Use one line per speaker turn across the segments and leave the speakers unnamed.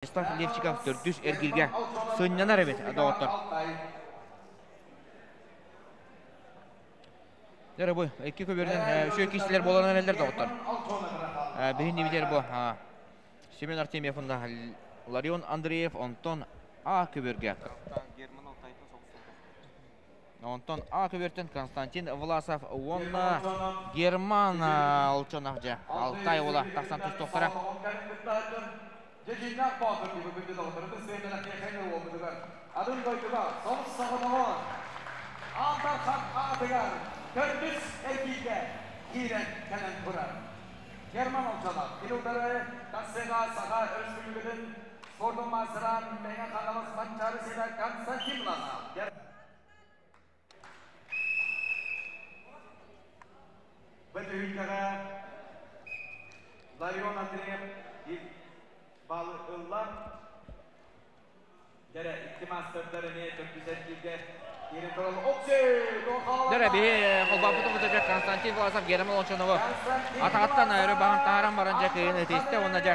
Вячеслав Левчиков төрдүс эргииргэ сынньанар эбит, доҕоттор. Дөрө бу икки көбүөрүнэн үчүгэй киистилэр буолан эрэллэр, доҕоттор. Биһин дибитер бу Семен Артемьев уонна Ларион Андреев, онтон А көбүөргэ Онтон А көбүөртэн Константин Власов уонна Герман Олчонов дьэ Алтай уола тахсан тустуохтара.
Атын дойдуга соҕус-соҕотоҕун Аан аатыгар төрдүс эргииргэ киирэн кэлэн турар. Герман Олчонов кини утары Тахсыга Саха Өрөспүүбүлүкэтин спордун маастара Мэҥэ Хаҥалас Манчаары сирэ Константин Власов. Бу түһүлгэҕэ Ларион Андреев балы ылла. Дэрэ икки мастердар эмиэ төрдүс эргииргэ киирэн тураллар.
Дэрэ биһи холбооппутун кытта Константин Власов Герман Олчонову атаҕыттан өрө баһан таһааран баран дьэ кыйын ытыйста уонна дьэ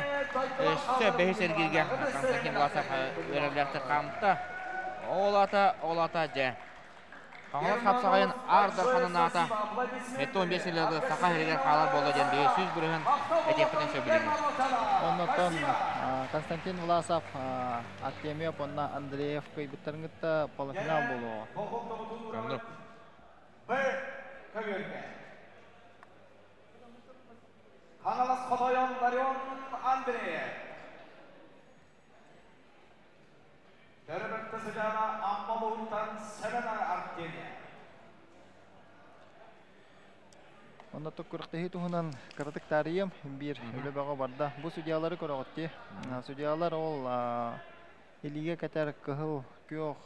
өссө бэһис эргииргэ Константин Власов үөрэллээхтик хаамта. Ол ата дьэ Хаҥалас хапсаҕайын Аар Дарханын аата 75 сылларга Саха сиригэр хаалар буолла диэн биһи 100% этиэхпитин сөбүлүүбүт.
Оннуттан Константин Власов, Артемьев уонна Андреев кыайбыттарын кытта полуфинал буолуоҕа.
Оннук.
Хаҥалас хотойон Ларион Андреев. Төрөбөттө сыдьаана Амма улууһуттан Сэмэн Артемьев.
Онно күрэхтэһии туһунан кыратык таарыйыам. Биир үлэ бөҕө барда. Бу судьялары көрөҕүт дии. Судьялар ол илиигэ кэтэр кыһыл, күөх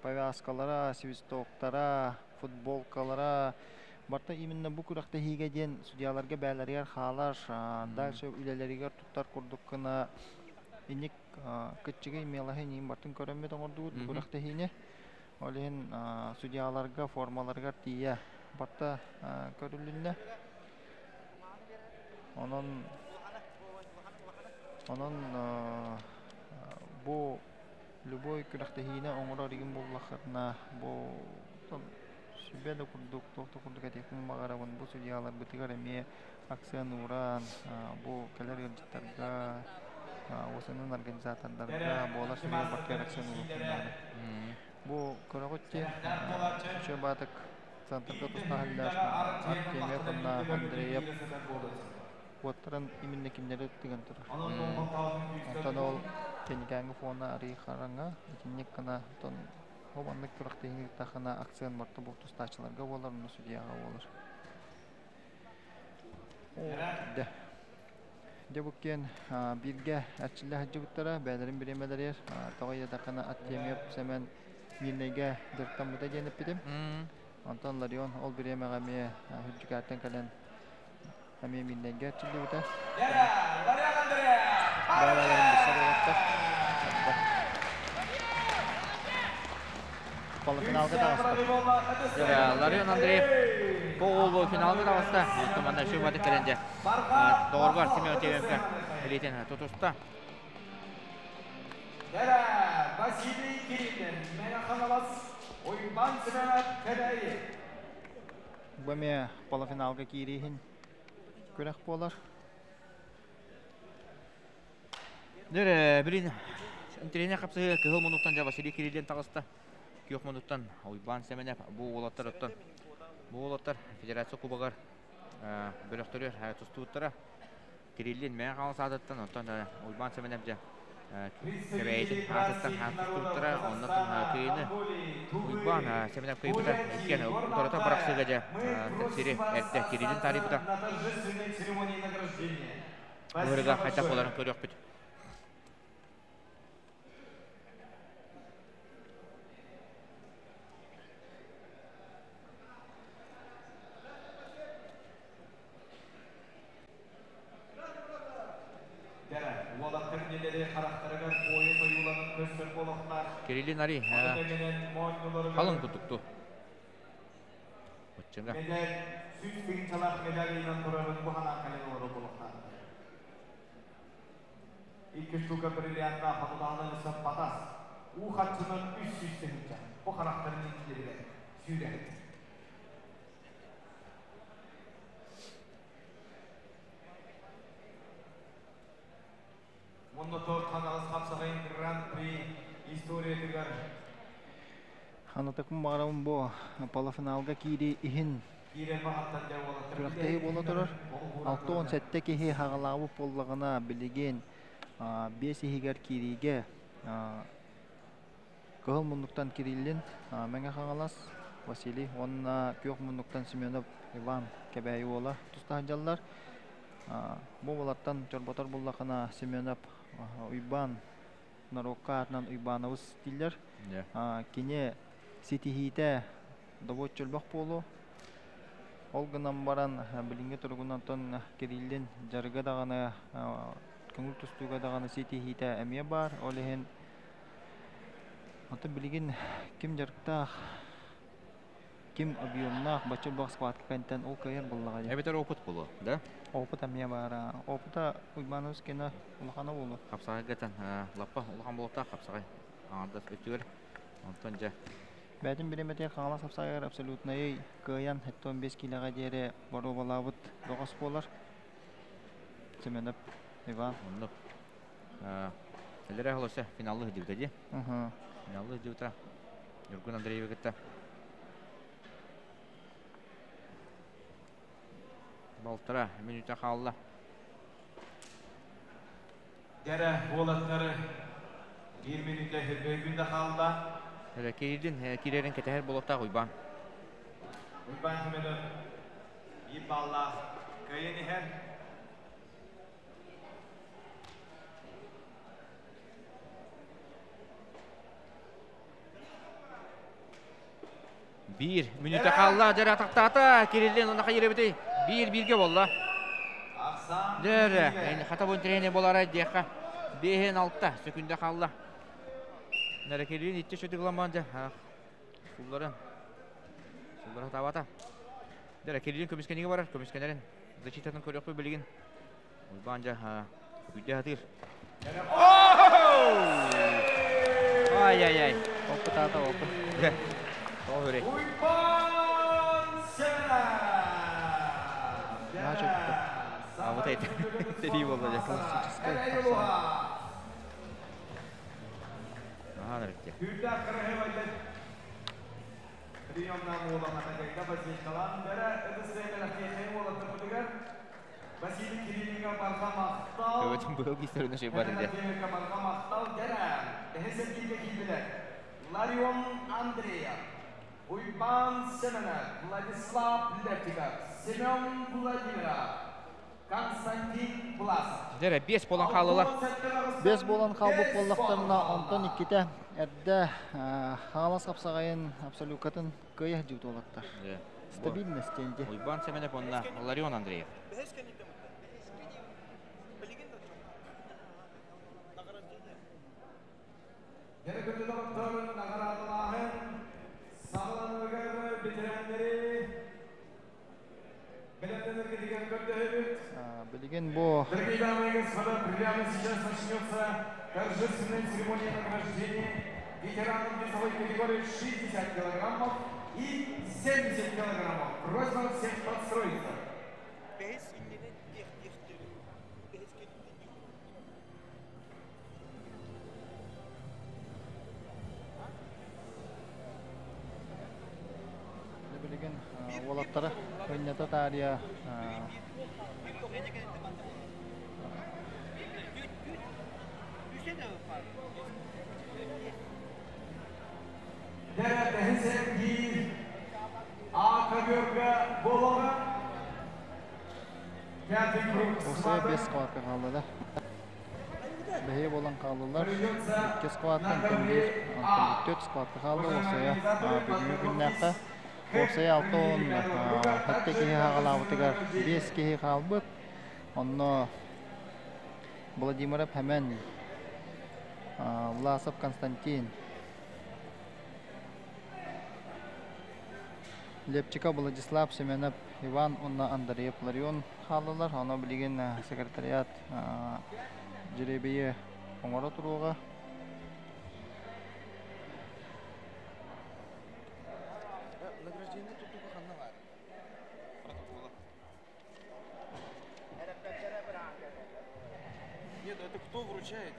повязкалара, свистоктара, футболкалара барыта именно бу күрэхтэһиигэ диэн судьяларга бээлэригэр хаалар, дальше үлэлэригэр туттар курдук гына инник кыччыгый мелоһы иниин бартын көрөммүт оҥордубут бу күрэхтэһиини. Ол иһин судьяларга формаларыгар тиийэ барыта көрүлүннэ. Онон бу любой күрэхтэһиини оҥорор игин буоллаххытына, бу сүбэ да курдук, туох да курдук этиэхпин баҕарабын, бу судьяларбытыгар эмиэ акцент ууран, бу кэлэр ыалдьыттарга, уосанын организатордарга буолар сүбэ барытыгар акцент ууруохпун наада. Бу көрөҕүт дии, үчүгэй баатык центрга тустаһаллар Артемьев уонна Андреев уоттарын именно кинилэри тыган турар. Онтон ол кэнникээҥҥи фона арыый хараҥа, итинник гына оттон ол маннык күрэхтэһиини ыыттаххына акцент барыта бу тустааччыларга буолар, онно судьуйаҕа буолар. Оо, дьэ бу киэн бииргэ эрчиллэ сылдьыбыттара, бэйэлэрин бириэмэлэригэр тоҕо диэтэххинэ Артемьев Сэмэн Мирнэйгэ дьарыктаммыта диэн эппитим. Онтон Ларион ол бириэмэҕэ эмиэ Үрдүкээттэн кэлэн эмиэ Мирнэйгэ эрчиллибитэ. Бэйэлэрин билсэр уолаттар. Полуфиналга таҕыста.
Ларион Андреев полуфиналга таҕыста. Команда Шиваты кэлэн дьэ доҕоргор Семен Артемьевка илиитин тутуста.
Василий Кириллин, Мэҥэ Хаҥалас, Уйбаан Семенов, Кэбээйи.
Бу эмиэ полуфиналга киирииһин күрэх буолар.
Дөрө, билин интеллигент хапсыһыы кыһыл муннуктан дьэ Василий Кириллин таҕыста. Күөх муннуктан Уйбаан Сэмэнэп бу уолаттар оттон бу уолаттар Федерация Кубогар бөлөхтөрү тустубуттара. Кириллин Мэҥэ Хаҥалас аатыттан, оттон Уйбаан Сэмэнэп дьэ Кэбээйитин аатыттан тустубуттара. Оннуттан кыайыыны Уйбаан Сэмэнэп кыайбыта. Иккиэн утарыта бырахсыыга дьэ сири эрдэ Кириллин таарыйбыта. Быһырыга хайдах буоларын көрүөхпүт. Кириллин Ари халыҥ кутукту. Оччоҥа.
Медаль 100 тыһыынчалаах медалынан турарын бу ханаан кэлэн олорор буолуохтаах. 2 штука бриллиантаах хатылаанан батас. Уу харчынан 300 тыһыынча. Бу харахтарын иннилэригэр сүүрэр. Мунна торт ханалыс хапсаҕайын Гран-при историятыгар
Ханатыкым баҕарабын бу полуфиналга киирии иһин күрэхтэһии буола турар. 67 киһи хаҕалаабыт буоллаҕына, билигин 5 иһигэр киириигэ Кыһыл муннуктан Кириллин, Мэҥэ Хаҥалас, Василий уонна Күөх муннуктан Семенов Иван Кэбээйи уола туста сылдьаллар. Бу уолаттан чорботор буллахына Семенов Уйбаан норуокка аатынан Уйбаанабыс дииллэр. Кини ситиһиитэ добуоччу чөлбөх буолуо. Ол гынан баран билиҥҥи туругунан Кириллин дьарыга даҕаны көҥүл тустууга даҕаны ситиһиитэ эмиэ баар. Ол иһин Оттон билигин ким дьарыктаах, ким объемнаах бачча элбэх схватка кэнтэн ол кыайар буоллаҕа дии.
Эбэтэр опыт буолуо, да?
Опыт эмиэ баара. Опыта Уйбаанабыс киэнэ улахана буолуо.
Хапсаҕайгытан лаппа улахан буолуохтаах хапсаҕай аҥардас өттүгэр. Онтон дьэ
Бэйэтин бириэмэтигэр Хаҥалас хапсаҕайыгар абсолютнайы кыайан 75 киилэҕэ диэри боруобалаабыт бөҕөс буолар. Семенов Иван.
Оннук. Элэрэ холосе финаллы сылдьыбыта дии. Финаллы сылдьыбыта. Ньургун Андреевы кытта. Балтара мүнүүтэ хаалла.
Дэрэ уолаттары биир мүнүүтэ хүрбөйгүн да хаалла.
Эрэ киирдин, киирэрин кэтэһэр буолуохтаах Уйбаан.
Уйбаан Семенов биир баллаах кыайан иһэр.
Биир мүнүүтэ хаалла, дьэрэ атахтаата, Кириллин уонна хайыр эбитий? Биир бииргэ буолла. Дьэрэ, хата бу интэриэһинэй буолаарай диэххэ. Биэһин алта сөкүндэ хаалла. Нэрэ Кириллин иччи сүтүк ламан дьэ. Сулларын. Суллара табата. Дьэрэ Кириллин көмүскэнигэ барар, көмүскэнэрин защитатын көрүөхпүт билигин. Уйбаан дьэ күүтэ сатыыр. Ай-ай-ай.
Опыт аата опыт.
Дьэ, тоҕо хүрэй.
Уйбаан Семенов!
Наһаа чөкөтө.
А вот это сэрии буолла дьэ.
Классическай хапсаҕай.
Наһаа нарыктя.
Күүрдээх кыраһыабайдар приемнаан уолан атакайга подсечкалаан бэрэ ытыс тыаһын уолаттарбытыгар Василий Кириллиҥҥа барҕа махтал!
Төбөтүн быһыл кистэрин шейбат иде.
барҕа махтал дэрэ! Эһэ сэргиигэ киирдилэр. Ларион Андреев, Уйбаан Семенов, Владислав Левчиков, Семен Владимиров, Константин Власов.
Дэрэ, биэс буолан хааллылар.
Биэс буолан хаалбыт буоллахтарына, онтон иккитэ эрдэ Хаҥалас хапсаҕайын абсолюткатын кыайа сылдьыбыт уолаттар. Стабильность диэн ити.
Уйбаан Семенов уонна Ларион Андреев.
Дьэ, наҕараадалааһын саҕаланарыгар бэтэрээннэри бэлэмнэнэргитигэр көрдөһөбүт.
Билигин бу
Дорогие дамы и господа, прямо сейчас начнется торжественная церемония награждения ветеранов весовой категории 60 килограммов и 70 килограммов. Просьба всех подстроиться.
Билигин уолаттара ынньата таарыйа
Дәрәтәһи А ковёрга буолаҕа. Пятый круг
Осая бес схватка хаалла да. Бэһиэ буолан хааллылар. Икки схваттан тэн биир, онтон төрт схватка хаалла. Уопсайа бүгүҥҥү күннээххэ уопсайа алта уон сэттэ киһи хаҕалаабытыгар биэс киһи хаалбыт. Онно Владимиров Хэмэн, Власов Константин, Лепчиков Владислав Семенов Иван уонна Андреев Ларион хааллылар. Ону билигин секретариат Жребийи оҥоро туруоҕа.
Награждение тутууга ханна баар?
Протокола.
Нет, это кто вручает?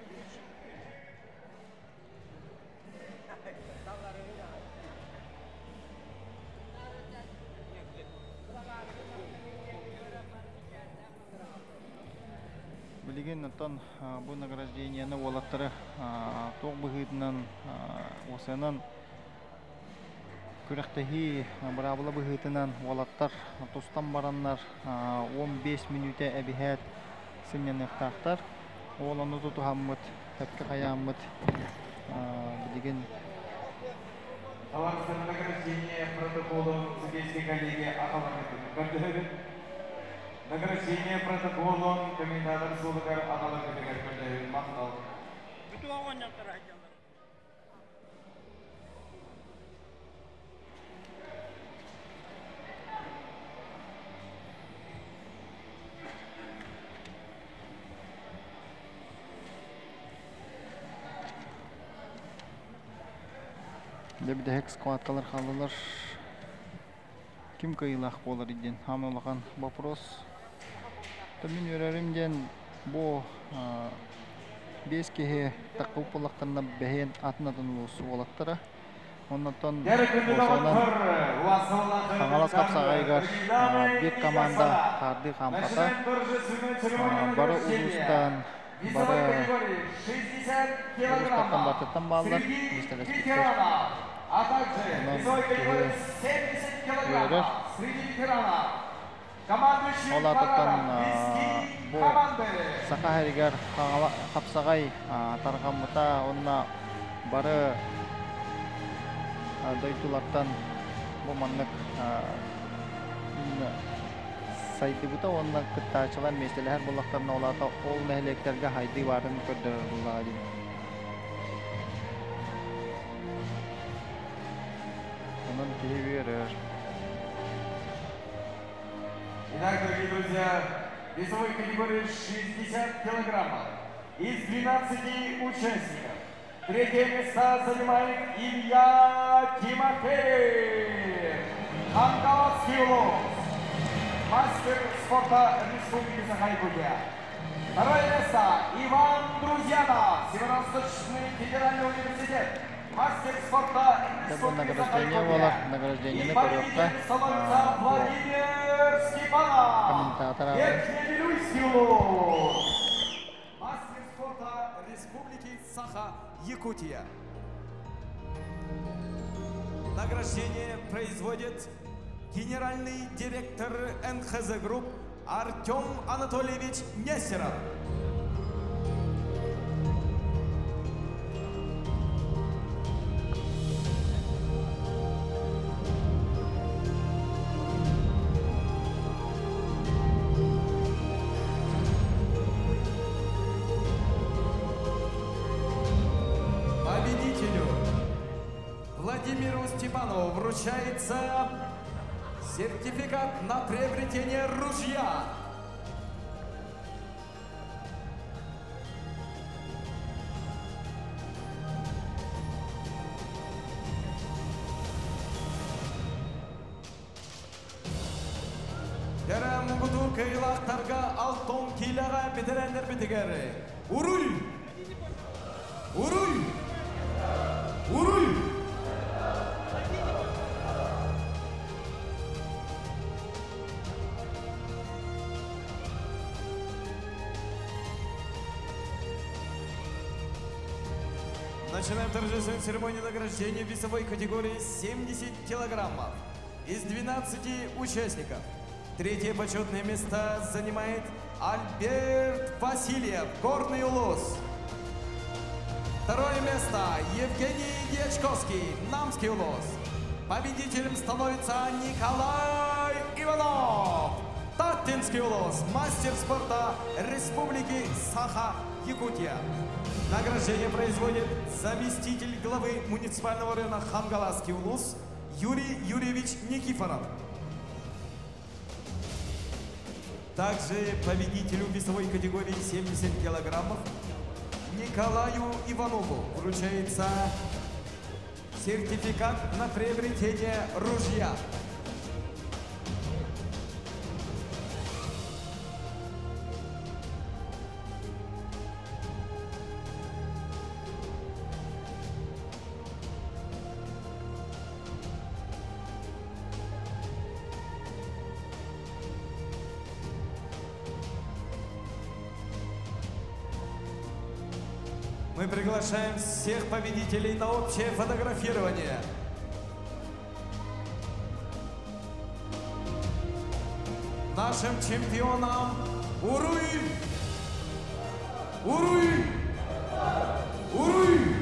Билигин оттон бу награждениены уолаттары туох быһыытынан уосанан күрэхтэһии быраабыла быһыытынан уолаттар тустан бараннар 15 мүнүүтэ эбиһээт сынньаныахтаахтар. Ол ону тутуһаммыт, тэпкэ хайааммыт билигин
Авансовое награждение протоколом судейской коллегии аҕаларгытыгар. Награждение протоколом комментатор суолугар аҕаларгытыгар көрдөһөбүт. Махтал.
Дьэ бүтэһик схваткалар хааллылар. Ким кыайыылаах буолар диэн хаамай улахан вопрос. Мин үөрэрим диэн бу биэс киһи таххыбыт буоллахтарына бэһиэн атын-атын улуус уолаттара. Оннуттан уосанан Хаҥалас хапсаҕайыгар биир команда хаардыы хаампата. Бары улуустан бары улуустартан бартыттан бааллар миэстэлэспиттэр.
А также
Онон
весовой
киһи
категории 70
үөрэр.
килограммов среди ветеранов. Командующий
Ол аатыттан
парадом виски
бу
команды.
Саха сиригэр хапсаҕай тарҕаммыта уонна бары дойдулартан бу маннык сайдыбыта уонна кыттааччылар миэстэлэһэр буоллахтарына ол аата ол нэһилиэктэргэ хайдыы баарын көрдөрөр буоллаҕа дии. Онон киһи үөрэр.
Итак, дорогие друзья, весовой категории 60 килограммов. Из 12 участников третье место занимает Илья Тимофеев. Хангаласский улус. Мастер спорта Республики Саха-Якутия. Второе место Иван Друзьянов, Северо-Восточный федеральный университет. Мастер спорта
Дьэ бу
Республики
награждение буолар.
Саха-Якутия.
Награждениены
И
көрүөххэ.
победителем становится
Бу
Владимир Степанов.
комментатор аҕай.
Верхневилюйский улус. Мастер спорта Республики Саха-Якутия. Награждение производит генеральный директор НХЗ Групп Артем Анатольевич Нестеров. Победителю Владимиру Степанову вручается сертификат на приобретение ружья. Кэрэ муҥутуур кыайыылаахтарга алтан киилэҕэ бэтэрээннэрбитигэр. Уруй! Уруй! Уруй! Начинаем торжественную церемонию награждения весовой категории 70 килограммов. Из 12 участников третье почетное место занимает Альберт Васильев, Горный Улус. Второе место Евгений Дьячковский, Намский Улус. Победителем становится Николай Иванов, Таттинский Улус, мастер спорта Республики Саха-Якутия. Награждение производит заместитель главы муниципального района Хангаласский Улус Юрий Юрьевич Никифоров. Также победителю весовой категории 70 килограммов Николаю Иванову вручается сертификат на приобретение ружья. Мы приглашаем всех победителей на общее фотографирование. Нашим чемпионам Уруй! Уруй! Уруй!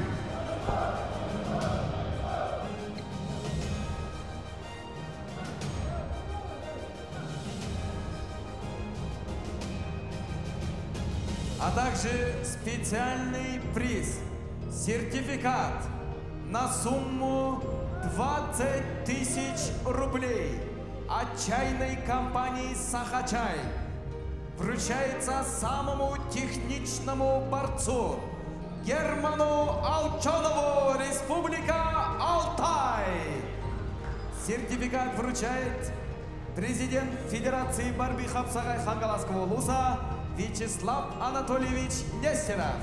А также специальный приз – сертификат на сумму 20 тысяч рублей от чайной компании «Сахачай» вручается самому техничному борцу Герману Алчонову, Республика Алтай. Сертификат вручает президент Федерации борьбы Хапсагай Хангаласского улуса Вячеслав Анатольевич Нестеров.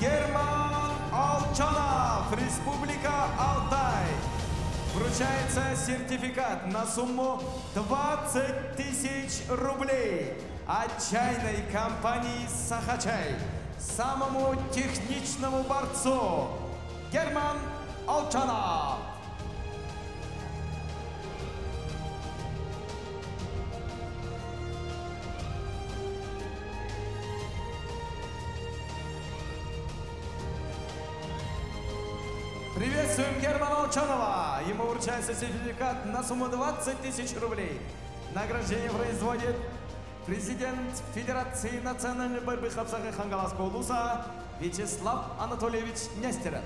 Герман Алчанов, Республика Алтай. Вручается сертификат на сумму 20 тысяч рублей от чайной компании «Сахачай» самому техничному борцу Герман Алчанов. Приветствуем Германа Алчанова. Ему вручается сертификат на сумму 20 тысяч рублей. Награждение производит президент Федерации национальной борьбы Хапсагай Хангаласского улуса Вячеслав Анатольевич Нестеров.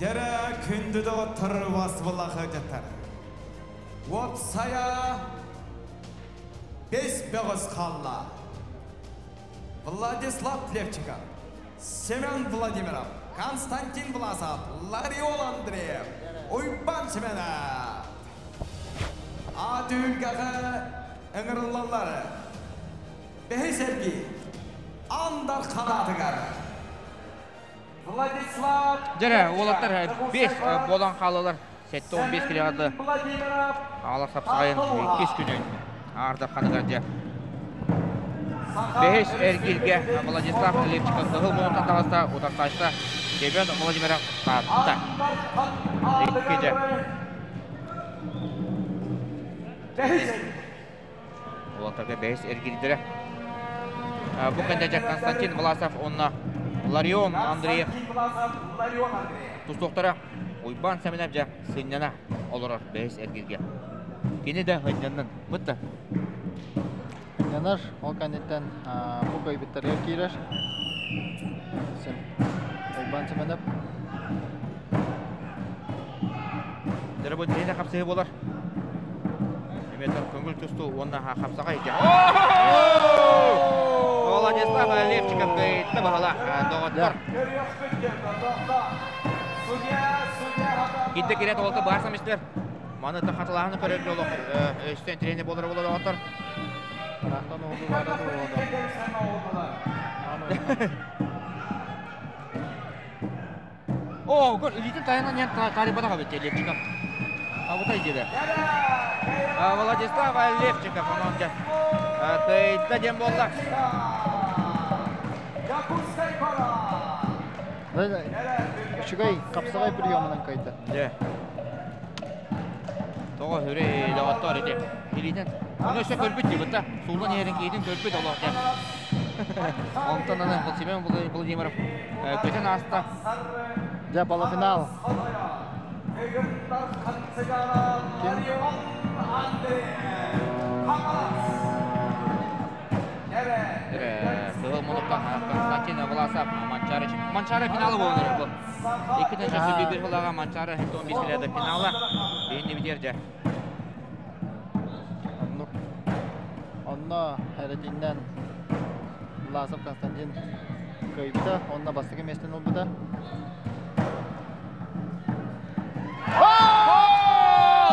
Дәрі күнді доғыттыр васвылағы жаттар. Опсая бес бөғіз қалла. Владислав Левчиков, Семен Владимиров, Константин Власов, Ларион Андреев, Уйбан Семенов. Атүлгәғі ыңырылалары. Бәхи Сергей, Андар Қанатыгар. Владислав
Дәрі, олаттар 5 болан қалалар. 7-15 келе Алар сапсайын 2 күнін Ардар Қанығар Бәхес Эргилге Владислав Левчиков кығыл мұнтан тағыста ұтарсайшта Семен Владимиров қатты. Еккеже. Олаттарға Бәхес Эргилдері. Бұл кәнде Константин Власов, онна Ларион Андреев. Тұстоқтара Уйбан Сәмінәп жа сыннана олорор Бәхес Эргилге. Кені де хыннаннан бұтты.
Янар, ол кәнеттен бу көйбіттерге кирер. Сен Уйбан Сәмінәп.
Дәрі бұл тренер қапсығы болар. Эметон көҥүл тустуу уонна хапсаҕай дьэ. Владислав Левчиков кыайытта баһыла доҕоттор. Кидде кирет олта бар самистер. Маны та хатылаһыны көрөр олох өстөн тренер болар болар доҕоттор.
Рахтан оğlu бара да оğlu.
О, көр, илиитин тайынан иһэн таарыйбатах эбит Левчиков. Абытай диэбэ. Владислав Левчиков онон дьэ кыайда диэн буолла.
Үчүгэй хапсаҕай приемунан кыайда.
Дьэ. Тоҕо хүрэй доҕоттоор ити. Илиитин. Ону өссө көрбүт дии бытта. Сууллан иһэрин киһитин көрбүт олох дьэ. Онтон аны Семен Владимиров көтөн ааста.
Дьэ, полуфинал. Ким?
Кыһыл мунукка Константин Власов Манчары. Манчары финалы болур бу. 2 тысяча жылага Манчары 15 финала. Бейінні бітер жа.
Оннук. Онно Хәретиннән Власов Константин кыйбыта, онно бастакы миэстэни ылбыта.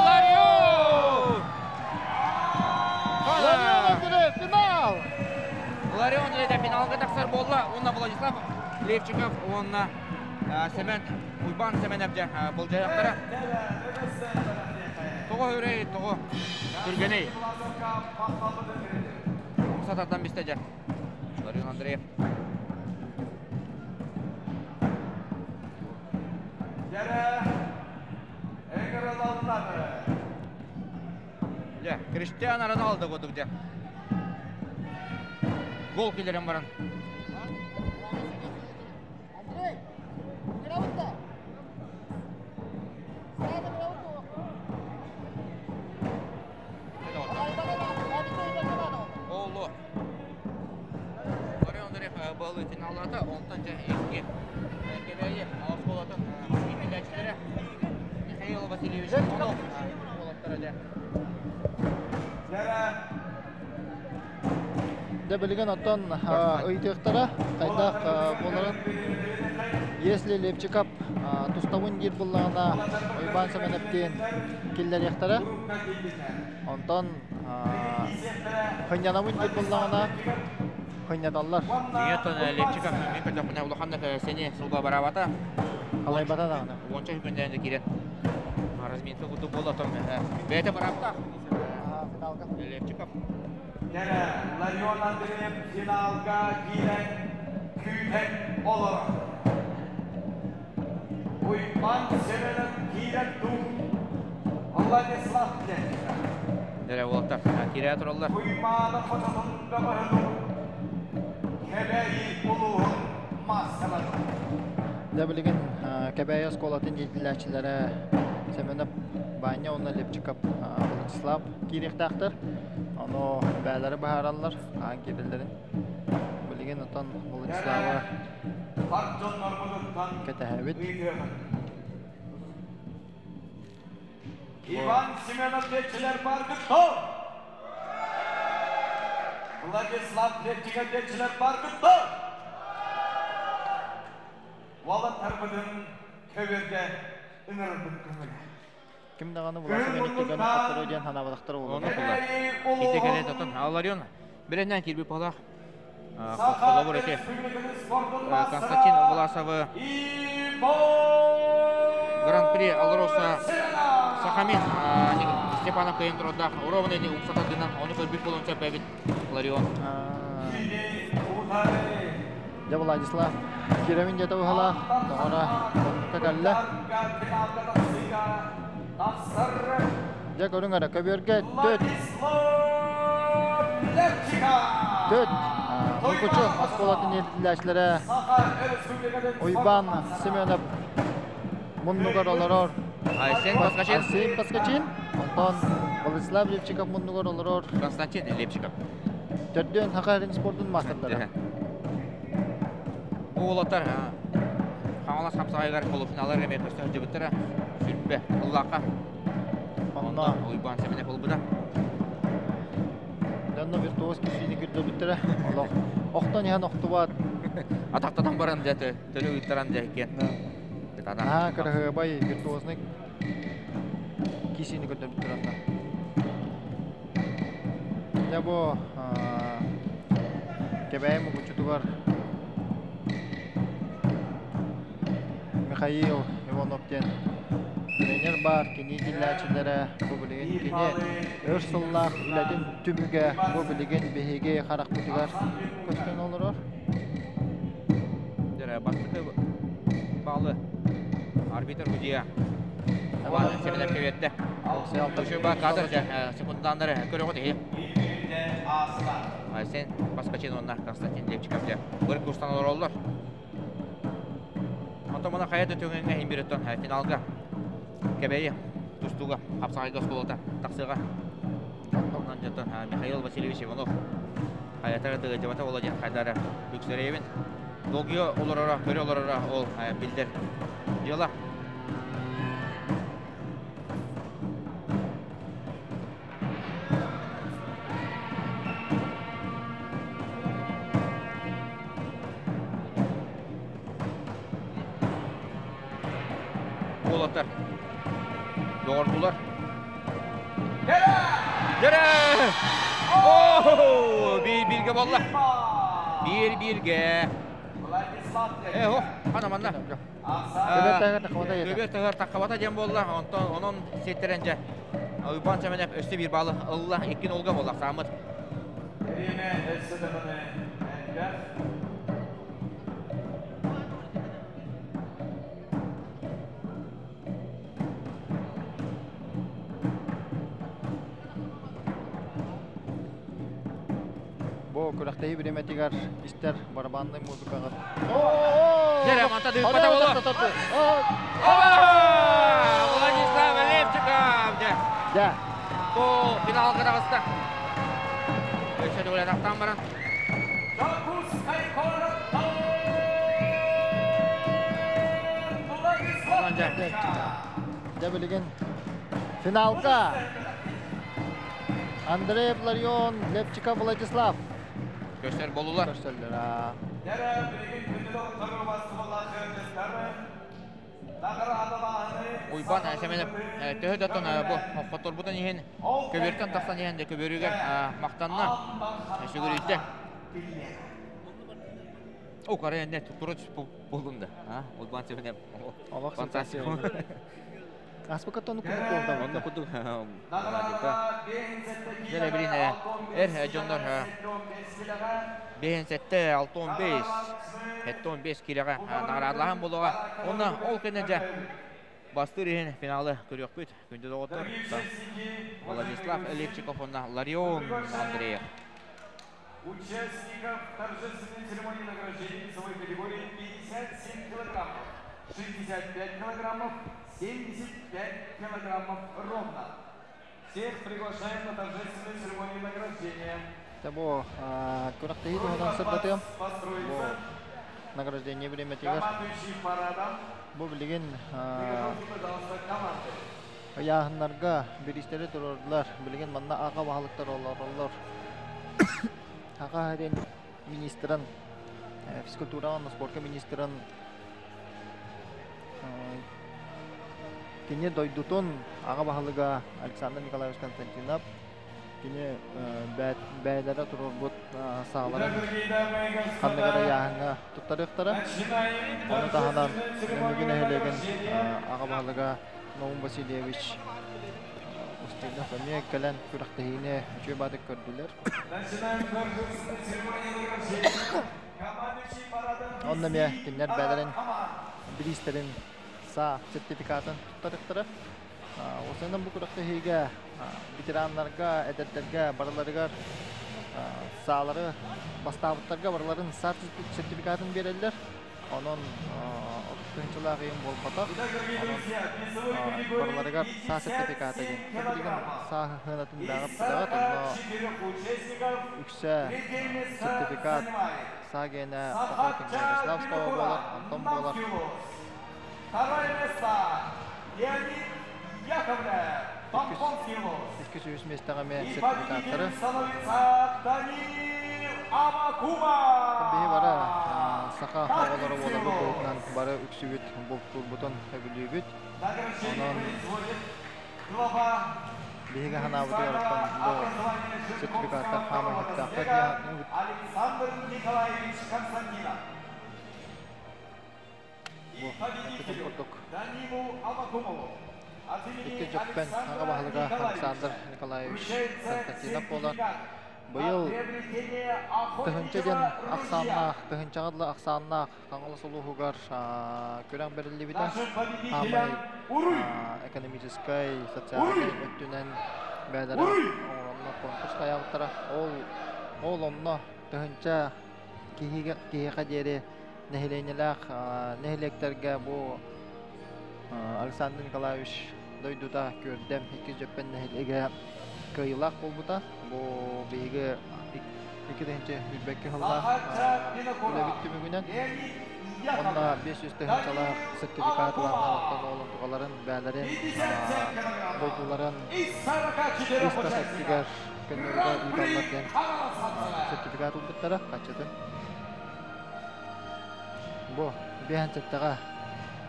Ларион!
Ларион Андреев, финал!
Ларион это финалга тахсар буолла. Онна Владислав Левчиков, онна Семен, Уйбан Семенов дьэ былдьайахтара. Тоҕо өрей, тоҕо түргэней. Сатардан бисте дьэ. Ларион Андреев. Дьэ, Криштиану Роналдо курдук дьэ. Гол киллэрэн баран. Олу. Ларион Андреев балы финаллата, онтон дьэ икки Кэбээйи оскуолатын иитиллээччилэрэ Михаил Васильевич Иванов уолаттара дьэ.
Дьэ билигин оттон ыйытыахтара хайдах буоларын. Если Левчиков тустабын диир буллаҕына Уйбаан Сэмэнэптиин киллэриэхтэрэ. Онтон хынньанабын диир буллаҕына хынньаталлар.
Дьиҥэ Левчиков мин көрдөхпүнэ улаханнык сэниэ сылга бараабата.
Халайбата даҕаны.
Уонча күннээн киирэн разминка курдук буолла отон бэйэтэ бараабыта.
Финалга.
Левчиков.
Ларион Андреев финалга киирэн күүтэн олорор. Уйбан Семенов киирэн дуу. Владислав Левчиков.
Дэрэ уолаттар киирэ тураллар.
Куймаана хототун бөҕөһүн Кэбээйи улууһун маассаларын.
Дьэ билигин Кэбээйи оскуолатын иитиллээччилэрэ Семенов Ваня уонна Левчиков Владислав киириэхтээхтэр. Ону бээлэри быһаараллар, аан киирэллэрин. Билигин отон Владислава кэтэһэбит.
Иван Семенов диэччилэр баргыт тол! Владислав Левчиков диэччилэр баргыт тол! Уолаттарбытын көбүөргэ ыҥырарбыт көҥүлэ.
Ким даҕаны Власов Эниктигэн хотторо диэн санаабатахтар
Ону
буолуо.
кулар. Киирдэ кэлэ тотон Ларион бирэннэн киирбит буолаах. Холобур эти Константин Власовы Гран-при Алроса Сахамин Степанов кыйын турардаах ровно не умсата дынан ону көрбүт буолуон сөп эбит Ларион.
Дьэ Владислав киирэбин диэтэ быһалаах, тоҕо оннукка кэллэ. Дьэ көрүҥ эрэ, көбүөргэ төт. Төт. Мукучу оскуолатын иитиллээччилэрэ Уйбаан Семенов муннугар олорор.
Айсен Паскачин.
Айсен Паскачин. Онтон Владислав Левчиков муннугар олорор.
Константин Левчиков.
Төрдүөн Саха спордун маастардара.
Бу уолаттар Хаҥалас хапсаҕайыгар полуфиналлар эмиэ көстө сылдьыбыттара. Сүрбэ ыллаахха.
Онно
Уйбаан Семенов ылбыта.
Онно виртуоз киһини көрдөрбүттэрэ. Олох охтон иһэн охтубат.
Атахтатан баран дьэ төлө ыыттаран дьэ иккиэн.
Наһаа кыраһыабай виртуозный киһини көрдөрбүттэр онно. Дьэ бу Кэбээйи Мукучутугар Михаил Иванов диэн тренер баар, кини иитиллээччилэрэ бу билигин кини өр сыллаах үлэтин түмүгэ бу билигин биһиги харахпытыгар көстөн олорор.
Бастакы баалы арбитр судья Иван Семенов биэрдэ. Үшөба кадр секунданнары көрөҕүт иһи. Айсен Паскачин уонна Константин Левчиков дьэ быр кустан олороллор. Онтон мына хайа да түгэҥҥэ иһин бириттон финалга Кэбэйи тустууга хапсаҕайга оскуолата тахсыаҕа. Онон дьонтон Михаил Васильевич Иванов хайатара тыгыдьабата буола диэн хайдара бүксэрэйэбин. Долгуйа олороро, көрө олороро ол биллэр дьыала. Уолаттар доҕордуулар. Дэрэ! Оо! Биир-бииргэ буолла. Биир-бииргэ. Э, о, хана манна. Көбүөр таһыгар таххабата диэн буолла. Онтон онон сиэттэрэн дьэ Уйбаан Сэмэнэп өссө биир баалы ылла. Икки нолга буолла сааммыт.
Бириэмэ өссө даҕаны элбэх.
Бу күрэхтэһии бириэмэтигэр истэр барабаннай музыкаҕа
Дьэ, манта дыыппата буолуо. Владислав Левчиков! Дьэ.
Дьэ.
Бу финалга таҕыста. Өссө төгүл атахтаан баран.
Дьэ билигин финалга Андрей Ларион, Левчиков Владислав.
Көстөр болулар.
Көстөллөр.
Уйбан Семенов төһө да бу хотторбутун иһин көбүөртэн тахсан иһэн де көбүөрүгэр махтанна, сүгүрүйдэ. О, карай не тура болдум да. Уйбан Семенов. Фантастика.
Аспыкка тону курдук буолда.
Онно курдук Дьэ билин эр дьоннор 57 65 75 киилэҕэ наҕараадалаһан буолуоҕа. Онно ол кэннэ дьэ бастыыр иһин финалы көрүөхпүт. Күндү доҕоттор, Владислав Левчиков уонна Ларион Андреев.
Участников торжественной церемонии награждения весовой категории 57 килограммов, 65 килограммов, 75 килограммов ровно. Всех приглашаем на торжественную церемонию награждения.
Бу күрэхтэһии туһунан сырдатыам. Бу награждение бириэмэтигэр. Бу билигин ыйааһыннарга бириистэри туруордулар. Билигин манна аҕа баһылыктар олороллор. Аҕа диэн министрын, физкультура уонна спорка министрын кини дойдутун аҕа баһылыга Александр Николаевич Константинов кини бэйэлэрэ туруорбут сааларын ханнык эрэ ыйааһыҥҥа туттарыахтара. Ону таһынан Нөмүгү нэһилиэгин аҕа баһылыга Наум Васильевич Устинов эмиэ кэлэн күрэхтэһиини үчүгэй баатык көрдүлэр. Онно эмиэ кинилэр бэйэлэрин бириистэрин саа сертификатын туттарыахтара. Осеннан бу күрэхтэһиигэ ветераннарга, эдэрдэргэ барыларыгар саалары бастаабыттарга барыларын саа сертификатын биэрэллэр. Онон 30 тыһыынчалаах ыйым буолбатах. Онон барыларыгар саа сертификата диэн. Билигин саа сыанатын бэҕэ билэҕит, онно үксэ сертификат саа гиэнэ охотник Ярославского буолар, онтон буолар.
Второе место Леонид Яковлев. Томпонский улус.
203 миэстэҕэ эмиэ
И
сертификаттары.
победителем становится Даниил Амакумов.
Биһи бары саха оҕолоро
Таттинский
буоларбыт быһыытынан
улус.
бары үксүбүт бултуурбутун сөбүлүүбүт.
Награждение
Онон
производит глава
биһиги санаабытыгар
муниципального
оттон бу
образования
сертификаттар
Жирковского
хаамай
второго
сөптөөхтөр
разбега
диэн
Александр Николаевич Константинов.
Бу
И
эппитим
победителю
курдук
Данилу Амакумову от
икки
имени
Дьөппөн аҕа
Александра
баһылыга Александр
Николаевича
Николаевич
вручается
Константинов буолар.
сертификат на
Быйыл
приобретение
тыһыынча диэн
охотничьего ружья.
ахсааннаах, тыһыынчаҕа дылы ахсааннаах Хаҥалас улууһугар күрэх бэриллибитэ.
Нашим
Аамай
победителям Уруй!
экономическай, социальнай
Уруй!
өттүнэн бэйэлэрэ
Уруй!
оҥороннор конкурс хайаабыттара. Ол, ол онно тыһыынча киһигэ, киһиэхэ диэри нэһилиэнньэлээх нэһилиэктэргэ бу Александр Николаевич дойдута Күөрдэм иккис Дьөппөн нэһилиэгэ кыайыылаах буолбута. Бу биһиги 2 тыһыынча сыллаах
Сахача
үлэбит
Винокуров,
түмүгүнэн
Леонид
онно
Яковлев,
500 тыһыынчалаах
Даниил
сертификат ыланнар оттон
Амакумов.
ол онтукаларын бээлэрин
57 килограммов
дойдуларын
из 44
ис тас
участников.
өттүгэр көннөрүгэр ыыталлар
Гран-при
диэн
Хаҥалас.
сертификат ылбыттара хаччытын. Бу биэһэн сэттэҕэ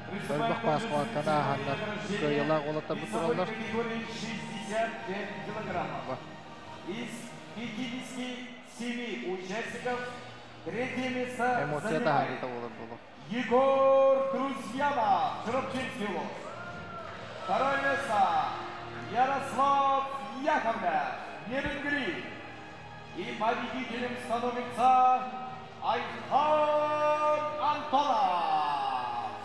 Приступаем
өлбөх
к
пааскалаттан
торжественной церемонии
ааһаннар
награждения
кыайыылаах уолаттарбыт
весовой
тураллар.
категории 65 килограммов.
Бу
Из 57 участников третье место
эмоция
занимает
таһаарыыта буолар буолуо.
Егор Друзьянов, Чурапчинский улус. Второе место Ярослав Яковлев, Нерюнгри. И победителем становится Айхан Антонов,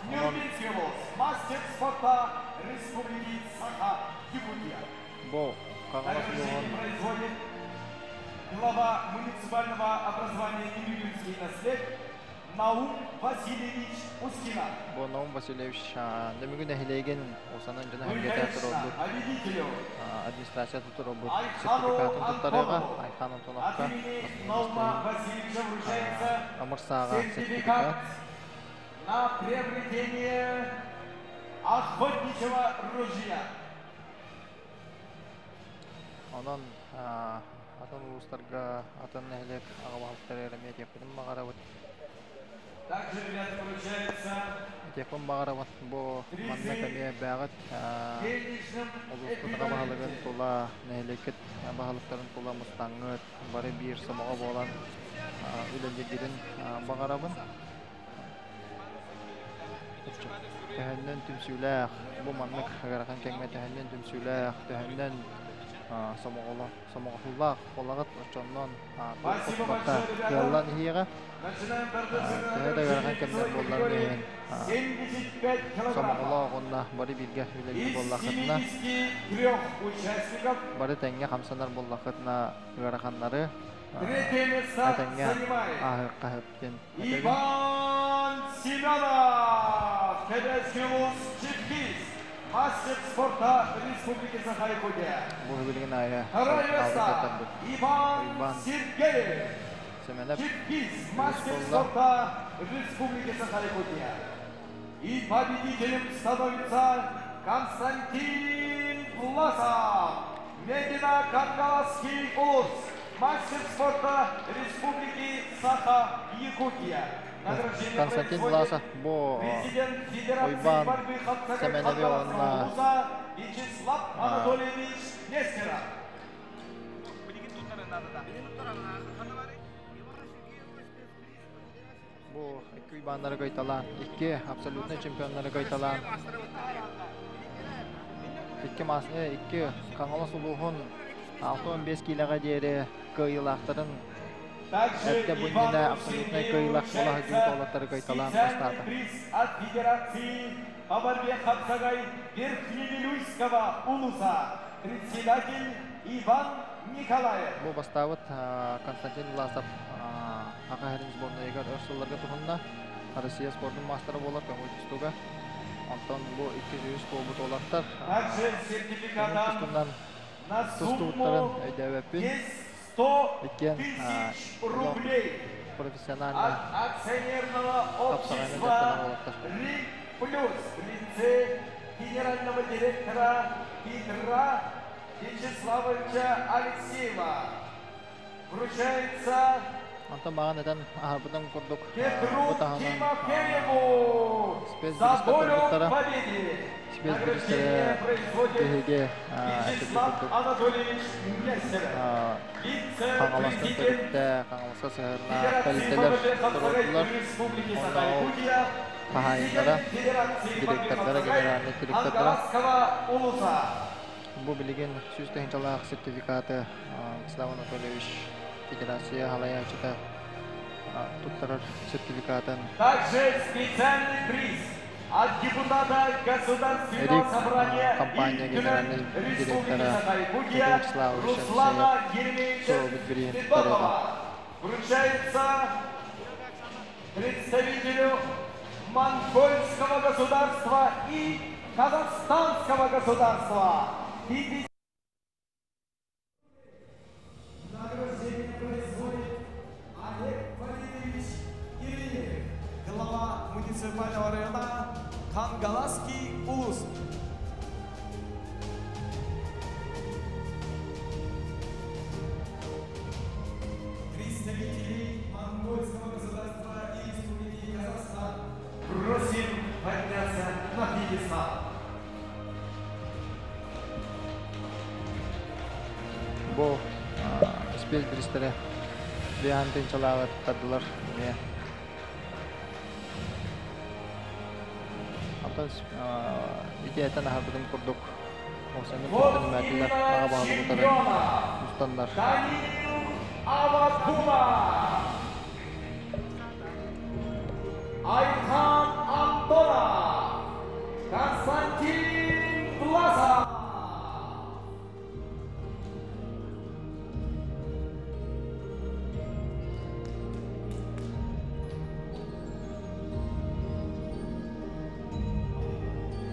Онон
Нюрбинский улус, мастер спорта Республики Саха-Якутия.
бу Хаҥалас улууһун
Награждение производит глава муниципального образования Нерюнгринский наслед Наум Васильевич Устинов.
Бу Наум Васильевич Нөмүгү нэһилиэгин уусанан дьоно
Ну и,
сэргэтэ
конечно,
туруорбут
победителю
администрация туруорбут
Айхану
сертификатын туттарыаҕа
Антонову
Айхан
от
Антоновка
имени Наума Васильевича вручается
ымыр сааҕа
сертификат
сертификат.
на приобретение охотничьего ружья.
Онон атын улуустарга атын нэһилиэк аҕа баһылыктара эмиэ этиэхпитин баҕарабыт.
Также, ребята, вручается
Этиэхпин баҕарабын бу манна
призы
эмиэ бээҕит
денежным
улууспут аҕа баһылыгын
эквиваленте.
тула, нэһилиэккит баһылыктарын тула мустаҥҥыт, бары биир сомоҕо буолан үлэлииргитин баҕарабын. Төһөннөн түмсүүлээх, бу маннык ыарахан кэмҥэ төһөннөн түмсүүлээх, төһөннөн сомоҕоло сомоҕолуулаах буолаҕыт оччоннон туох
Спасибо
барыта
большое, ребята.
кыаллан иһиэҕэ.
Начинаем
Төһө
торжественное
да ыарахан
награждение
кэмнэр
весовой
буолларын
категории
иһин
75 килограммов.
сомоҕолоох уонна бары бииргэ үлэлиир
Из
буоллаххытына,
73 участников
бары тэҥҥэ хамсанар буоллаххытына ыараханнары
третье место
этэҥҥэ
занимает
ааһыахха сөп диэн этэбин.
Иван Семенов, Кэбээйи улус, Чиккис, мастер спорта Республики Саха-Якутия.
Бу билигин аайы
Второе
хаалбыт
место
дьахтарбыт
Иван
Уйбаан
Сергеев,
Сэмэнэп
Чиккис,
үһүс
мастер
буолла.
спорта Республики Саха-Якутия. И победителем становится Константин Власов, Мегино-Кангаласский улус, мастер спорта Республики Саха-Якутия. Награждение
Константин
производит
Власов бу
президент Федерации
Уйбаан
борьбы Хапсагай
Сэмэнэби
Кангаласского
уонна
улуса Вячеслав Анатольевич Нестеров.
Бу икки Уйбааннары кыайталаан, икки абсолютнай чемпионнары кыайталаан, икки мас икки Хаҥалас улууһун 65 киилэҕэ диэри кыайыылаахтарын
Также
эрдэ бу иннинэ
Ивану
абсолютнай
Сергееву
кыайыылаах буола сылдьыбыт
вручается
уолаттары кыайталаан
специальный
бастаата.
приз от Федерации по борьбе Хапсагай Верхневилюйского улуса. Председатель Иван Николаев.
Бу бастаабыт Константин Власов Саха сирин сборнайыгар өр сылларга туһунна Россия спордун маастара буолар көҥүл тустууга. Онтон бу 200 буолбут уолаттар
Также
көҥүл
сертификатом
тустуунан
на
тустубуттарын
сумму
өйдөөбөппүн.
100
Иккиэн
тысяч
олох
рублей
профессионально
от акционерного
хапсаҕайынан дьарыктанар
общества
уолаттар.
«Рик Плюс» в лице генерального директора Петра Вячеславовича Алексеева. Вручается
Онтон маҕан этэн аһарбытым курдук,
Петру
бу таһынан
Тимофееву
спец
за
бириистэр
волю
турбуттара.
к победе.
Спец
Награждение
бириистэрэ
производит
биһиги эппит
Вячеслав
курдук
Анатольевич Нестеров,
Хаҥаластан
вице-президент
төрүттээх, Хаҥаласка сыһыаннаах
Федерации
тэрилтэлэр
ФБП Хапсагай
туруордулар.
Республики
Онно ол
Саха-Якутия,
хаһаайыннара,
президент Федерации ФБП
директордара,
Хапсагай
генеральнай директордара
Ангарского улуса.
Бу билигин 100 тыһыынчалаах сертификаты Вячеслав Анатольевич федерация салайааччыта туттарар сертификатын
Также специальный приз от депутата Государственного
РИК
собрания
компания
Ил
генеральнай
Түмэн Республики
директора Петр
Саха-Якутия
Вячеславович Алексеев
Руслана Еремеевича
суруйбут бирииһин туттарыаҕа.
Федотова вручается представителю монгольского государства и казахстанского государства. 50 Награждение производит Олег Валерьевич Еремеев, глава муниципального района Кангаласский улус. Представителей монгольского государства и Республики Казахстан просим подняться на пьедестал.
Бу спец бириистэрэ 5 тыһыынчалааҕы туттардылар эмиэ. Оттон ити этэн аһарбытым курдук уопсайынан
Вот
кыттан үмээтилэр
имена
аҕа баһылык утары
чемпиона
мустаннар.
Даниил Авакумов, Айхан Антонов, Константин Власов.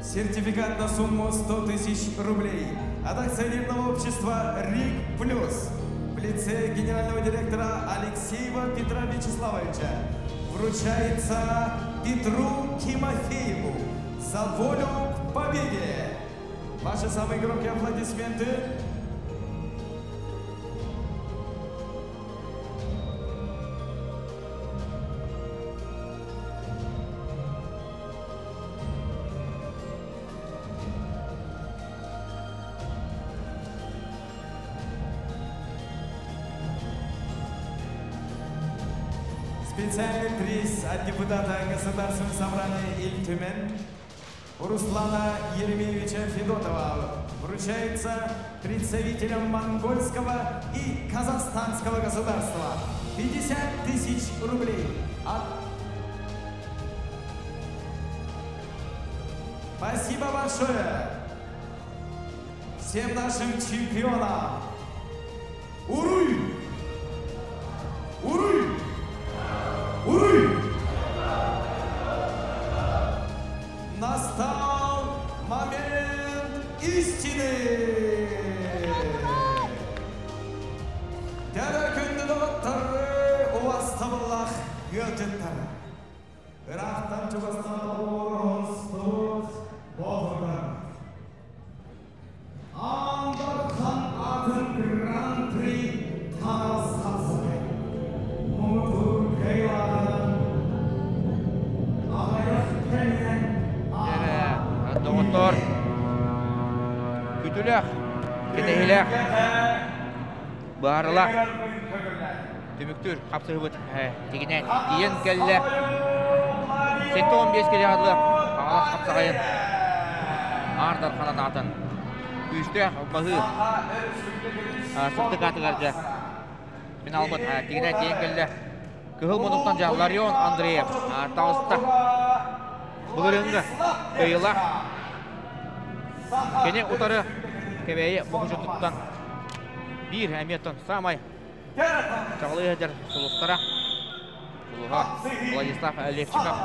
Сертификат на сумму 100 тысяч рублей от акционерного общества «РИК Плюс» в лице генерального директора Алексеева Петра Вячеславовича вручается Петру Тимофееву за волю к победе. Ваши самые громкие аплодисменты. Специальный приз от депутата Государственного собрания Ил Түмэн Руслана Еремеевича Федотова вручается представителям монгольского и казахстанского государства 50 тысяч рублей. От... Спасибо большое всем нашим чемпионам. Уруй! Уруй! Уруй! Настал момент истины! Дьэ, күндү доҕоттор, убаастабыллаах ыалдьыттар. Ыраахтан чугастан тоҕуоруспут боотурдар. Аан Дархан аатын Гран-при Хаҥалас хапсаҕай. Муҥутуур кыайыылааҕынан аҕыйах кэминэн
Дьэ, доҕоттоор, күтүлэх, кэтэһилэх, баарылах түмүктүүр хапсыһыбыт тигинэн тиийэн кэллэ. 75 килэ адлы Хаҥалас хапсаҕайын Аар Дарханан аатын күүстээх баһыы сырдык аатыгар дьэ финалбыт тигинэн тиийэн кэллэ. Кыһыл муннуктан дьэ Ларион Андреев таҕыста. Былырыыҥҥы кыайыылаах. Кини утары Кэбээйи Мукучутуттан биир эмиэ саамай чаҕылыы сылдьар сулустара сулуһа Владислав Левчиков.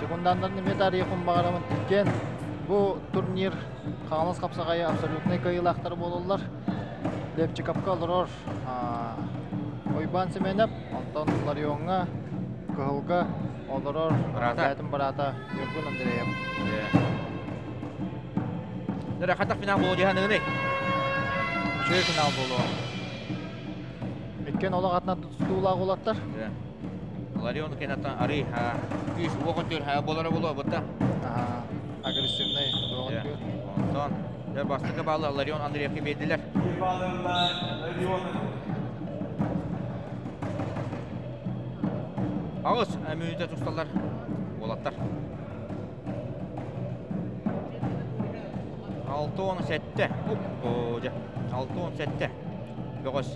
Секунданнарын эмиэ таарыйыахпын баҕарабын. Иккиэн бу турнир Хаҥалас хапсаҕайы абсолютнай кыайыылаахтара буолаллар. Левчиковка олорор Уйбаан Семенов, онтон Ларионҥа, Кыһылга олорор
Быраата.
бэйэтин быраата Ньургун Андреев.
Дөрө хатах финал болу дьаһаныгыны.
Үчүгэй финал болуо. Иккен олох атына тустуулаах улаттар.
Ларион кенаттан ары күүс уоҕун түр болара болуо бутта.
Агрессивный уоҕун түр.
Онтон дьэ бастакы баалы Ларион Андреевке биэрдилэр. Аҕыс мүнүүтэ тусталлар уолаттар. 6-17. Дьэ, 6-17. Бөҕөс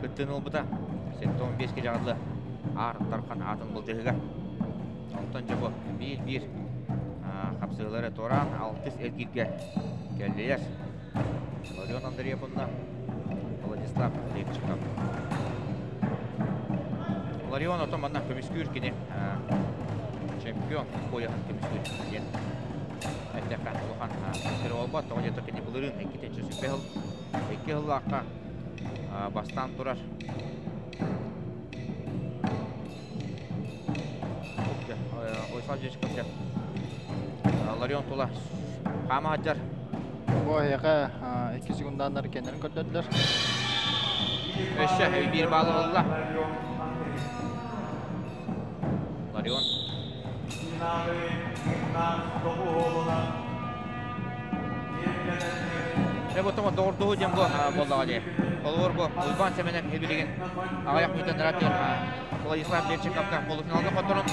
кыттыыны ылбыта. 7-15 кэлэҕэ Аар Тархан аатын былдьаһыга. Онтон дьэ бу биир-биир хапсыһыылары туораан алтыс эргииргэ кэллилэр. Ларион Андреевна, Владислав Левчиков. Ларион отон манна көмүскүүр кини чемпион пояһын көмүскүүр диэн эттэххэ улахан сир буолбат. Тоҕо диэтэр кини былырыын иккитинчи сүппэ сыл икки сыллаахха бастаан турар. Владислав Дьячков Ларион тула хаама сылдьар.
Бу эһиэхэ 2 секунданнар кэннэрин көрдөрдүлэр.
Өссө биир баалы ылла. Ларион. Дьэ бу томо доҕордоһуу диэн бу буоллаҕа дии. Холобур бу Уйбаан Сэмэнэп билигин аҕыйах мүнүүтэн ыраатыыр Владислав Левченковка полуфиналга хотторон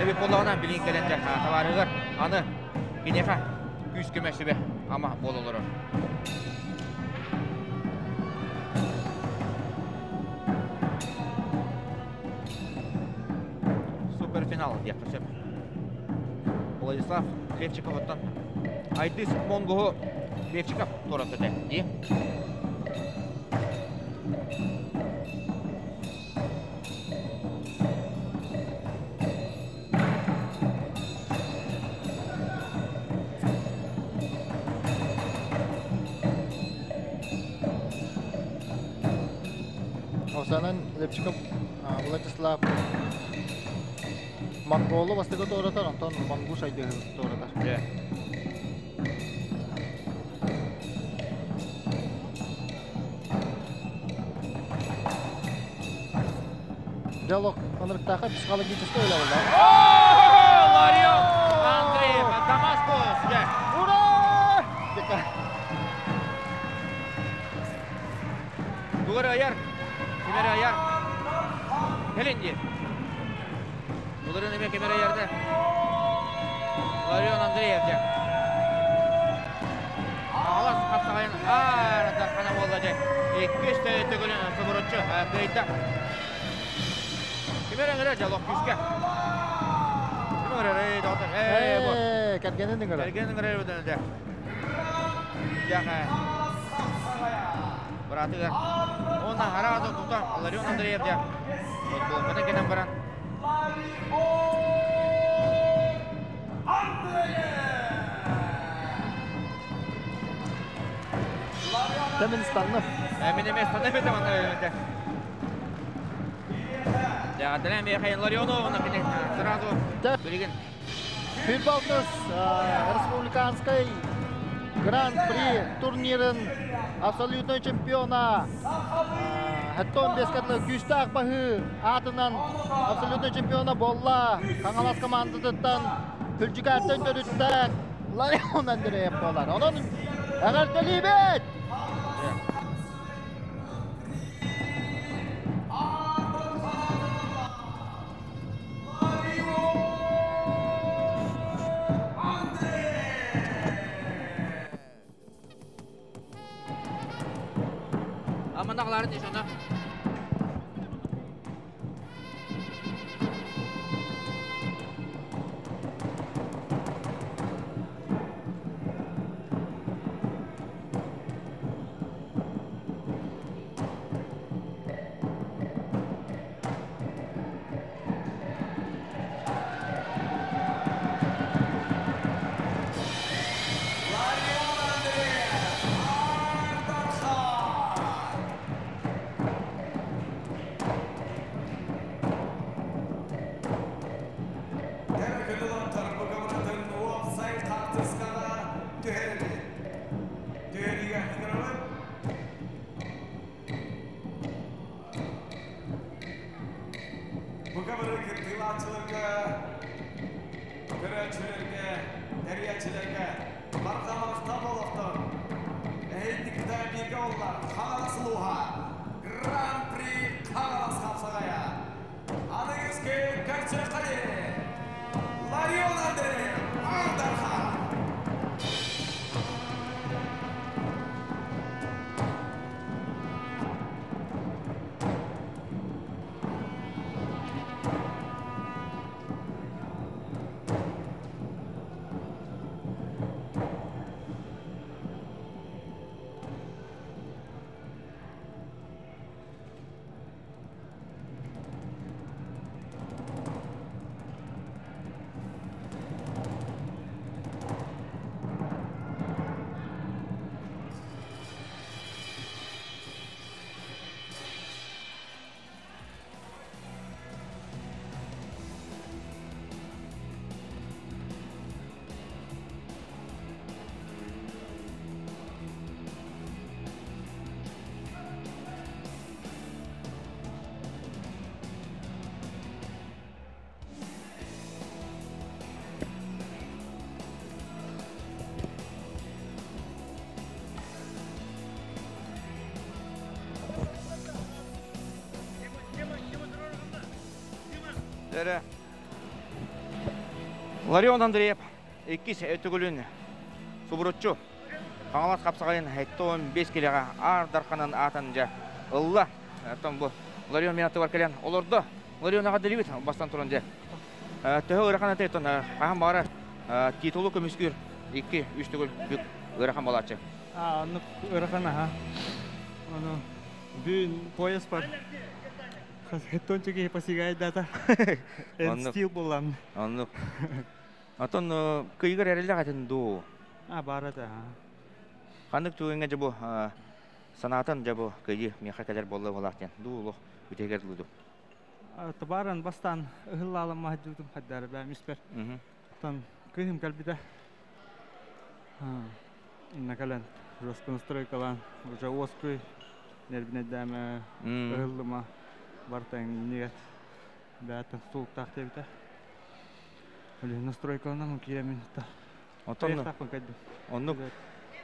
эбит буоллаҕына билигин кэлэн дьэ табаарыгар аны киниэхэ күүс-көмө сүбэ ама буола олорор. Суперфинал диэххэ сөп. Владислав Левчиковыттан Айдыс Монгуһу Левчиков туоратта этэ дии.
Осанан Лепчиков Владислав Монголу бастакы туоратар, онтон Монгуш Айдыһы туоратар. Диалог ынырыктаахай психологическай үлэ буолла.
Ларион Андреев Дамаскус!
Ура!
Тугар аяр, кимер аяр. Кэлин диир. Буларын эмиэ кимер аярда. Ларион Андреев дьэ. Аҕалас хапсаҕайын аар буолла дьэ. Иккис төгүлүн субуруччу кыайда. Кимер ыҥырар дьэ олох күүскэ. Ким ыҥырар эй доҕоттор ээ бу.
Кэргэнин ыҥырар.
Кэргэнин ыҥырар эбит дьэ. Дьэ быраатыгар. Уонна хараҕа тута Ларион Андреев дьэ. Футболкатын кэтэн баран.
Тэмин станнов.
Мин эмиэ станнов этэ манна өлөмөтө. Дьэ, Михаил Ларионовна сразу билигин.
Футболтус республиканской гран-при турнирын абсолютный чемпиона. Хэттон бескатлы күүстээх баһыы аатынан абсолютный чемпиона буолла. Хаҥалас командатыттан Хүлдьүкээттэн төрүттээх Ларион Андреев буолар. Онон эҕэрдэлиибит!
Аманaqларын ишана. Дәрі Ларион Андреев иккис өтүгүлүн субуруччу Хаҥалас хапсаҕайын 75 килэҕэ Аар Дарханын аатын дьэ ылла. Оттон бу Ларион мин аттыбар кэлэн олордо. Ларион аҕа дилибит бастан туран дьэ. Төһө ыарахан этэй оттон хаһан баҕарар титулу көмүскүүр 2-3 төгүл бүк ыарахан буолааччы.
Оннук ыарахан аха. Ону бүгүн пояс бар. Тончик киһи посягайдата. Стил булан.
Оннук. Отон кыйыгар эрэллэх этин дуу?
А, баар этэ.
Ханнык түгэҥҥэ дьэ бу санаатан дьэ бу кыйы миэхэ кэлэр буолла буолаах диэн дуу олох бүтэһигэр дылы дуу?
Табааран бастаан ыһыллаалам маһдьыбытым хайдары бэм испэр. Оттон кыыһым кэлбитэ. Инна кэлэн жестко настройкалаан уже уоскуй нервнэйдээмэ ыһыллыма бартаҥ нигет бээтэн тутулуктаах диэбитэ. Өлүһүн настройкаланаммын киирэммин
Оттон оннук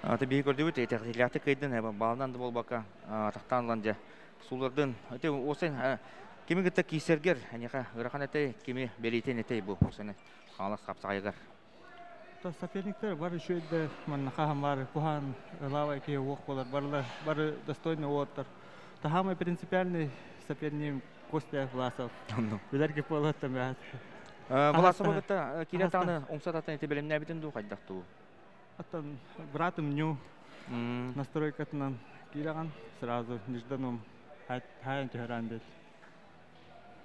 аты биһи көрдүбүт итэҕэтиилээхтик кыйдын баалынан да буолбакка атахтаан ылан дьэ суулардын ити уосай кими кытта киисэргэр эниэхэ ыарахан этэй кими бэлиэтин этэй бу уосаны хаҥалас хапсаҕайыгар
Соперниктар бары үчүгэйдэр манна хаһан бары куһаан ылаабай киһи уох буолар барылар бары достойный уоттар таһаамай принципиальный соперник Костя Власов. Билэр кип буолаттан бэт.
Власовы кытта киирэ тааны умса татын ити бэлэмнээбитин дуу хайдах дуу?
Оттон братым ню настройкатынан киирэҕин сразу нежданом хайан түһэрэн бил.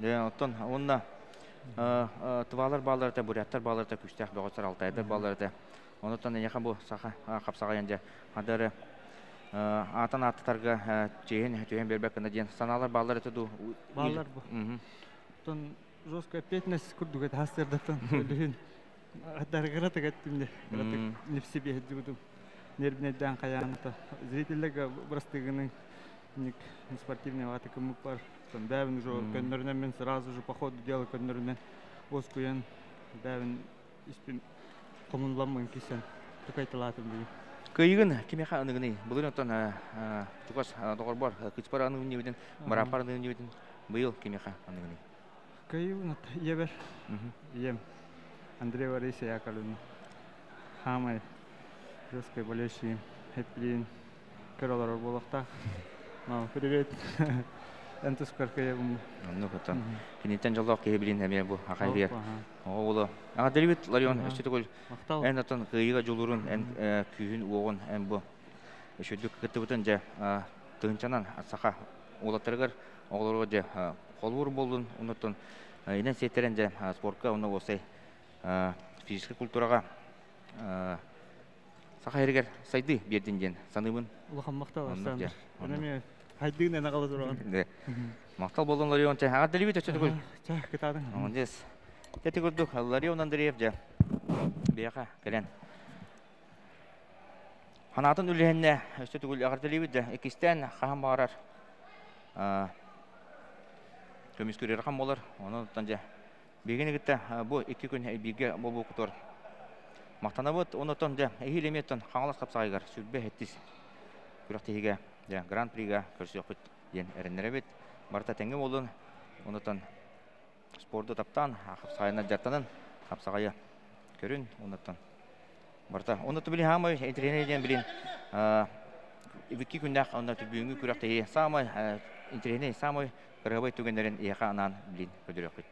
Дэ оттон уонна тывалар баалар этэ, буряттар баалар этэ, күстээх бөҕөттөр, алтайдар баалар этэ. Онуттан эйиэхэ бу саха хапсаҕайан дьэ хадары аатан ааттатарга чиэһин түһэн биэрбэт гына диэн санаалар бааллар этэ дуу?
Бааллар бу. Оттон жесткая ответственность курдук это хастырдаттан өлүһүн даргара тыгаттым де кыратык не в себе сылдьыбытым нервнэйдээн хайаанта зрителлерге бырастыгының ник спортивный вата кыммык бар бэбин уже көннөрүнэн мен сразу же по ходу дела көннөрүнэн уоскуйан бэбин испин хомунламмын кисен тукайталаатым бүгүн.
Кыйыгын кимиэхэ аныгыный? Былыр оттон чугас доҕорбор кыыспар аныгын диэбитин, бырааппар аныгын диэбитин быйыл кимиэхэ аныгыный?
Кыйыбын ийэбэр. Ийэм Андрей Борисович Яковлевна. Хаамай жесткой болеющий эпилин көр олорор буолуохтаах. Мама, привет. Эн тускар кыйабын.
Оннук оттон. Киниттэн дьоллоох киһи билин эмиэ бу ахайыгар. Оҕоло. Аҕа Дэвид Ларион өссө төгүл эн оттон кыайыыга дьулуурун, эн күүһүн-уоҕун, эн бу үчүгдүк кыттыбытын дьэ тыһыынчанан саха уолаттарыгар оҕолоругар дьэ холуур буоллун, оннуттан инэн сиэттэрэн дьэ спортка уонна уопсай физическэй культураҕа саха сиригэр сайдыы биэрдин диэн саныыбын.
Улахан махтал, Александр. Эн эмиэ хайдыын эн аҕала тураҕын.
Махтал буоллун, Ларион. Чэ, аҕа Дэвид өссө төгүл.
Чэ, кытаатыҥ.
Молодец. Ити курдук Ларион Андреев дьэ биһиэхэ кэлэн ханаатын үлэһиннэ өссө төгүл эҕэрдэлиибит дьэ иккистээн хаһан баҕарар көмүскүүр ыарахан буолар. Онон дьэ биһигини кытта бу 2 күн бииргэ буолбуккутугар махтанабыт. Онтон дьэ эһиил эмиэ Хаҥалас хапсаҕайыгар 27 күрэхтэһиигэ дьэ Гран-прига көрсүөхпүт диэн эрэннэрэбит. Барыта тэҥҥэ буоллун. Онтон спорду таптаан, хапсаҕайынан дьарыктанан, хапсаҕайы көрүн, оннуттан барыта. Оннуттан билин хаамай интэриэһинэй диэн билин икки күннээх онно бүгүҥҥү күрэхтэһии саамай интэриэһинэй, саамай кырыһабай түгэннэрин эһиэхэ анаан билин көрдөрүөхпүт.